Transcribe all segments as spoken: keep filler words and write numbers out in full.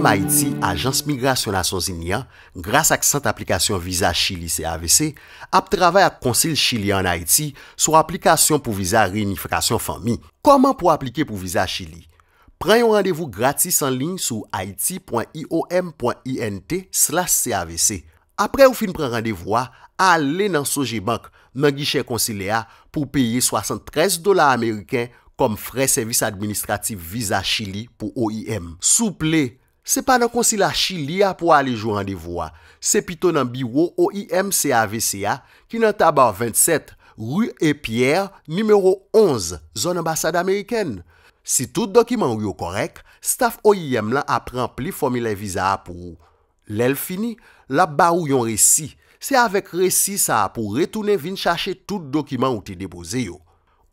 Ayiti, Ajans Migrasyon Nasyonzini an, gras ak Sant Aplikasyon Viza Chili, C A V C, ap travay ak Konsil Chili ann Ayiti sou aplikasyon pou viza reyinifikasyon fanmi. Kòman pou aplike pou viza Chili? Pran yon randevou gratis an liy sou haiti point I O M point I N T slash C A V C. Apre ou fin pran randevou a, ale nan Sogebank, nan gichè konsilè a, pou w peye swasanntrèz dola ameriken kòm frè sèvis administratif viza Chili pou O I M. Souple, se pa nan konsila Chili a pou w ale jwe randevou a. Se pito nan biwo O I M C A V C a, ki nan Taba vennsèt, ri E Pierre, nimewo onz, zòn anbasad amerikèn. Si tout dokiman ou yo kòrèk, staf O I M lan ap ranpli fòmilè viza a pou ou. Lè l fini, l ap ba ou yon resi. Se avèk resi sa a pou w retounen vin chache tout dokiman ou te depoze yo.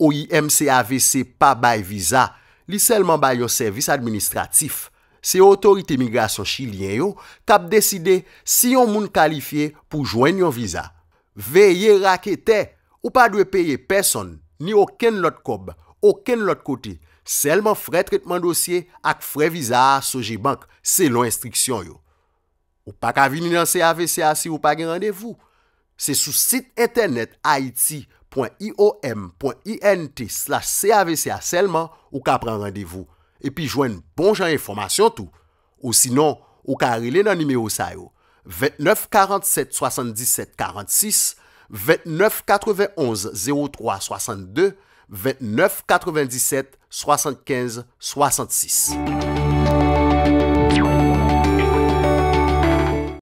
O I M C A V C pa bay viza, li sèlman bay yon sèvis administratif. Se otorite migrasyon chilyen yo k ap deside si yon moun kalifye pou jwenn yon viza. Veye raketè! Ou pa dwe peye pèsonn, ni okenn lòt kòb, okenn lòt kote, sèlman frè tretman dosye ak frè viza a Sogebank, selon enstriksyon yo. Ou pa ka vini nan C A V C a si ou pa gen randevou. Se sou sit entènèt haiti point I O M point I N T slash C A V C a sèlman ou ka pran randevou epi jwenn bon jan enfòmasyon tou. Osinon, ou ka rele nan nimewo sa yo: vennèf karannsèt swasanndisèt karannsis, vennèf katrevenonz zewo twa swasannde, vennèf katrevendisèt swasannkenz swasannsis.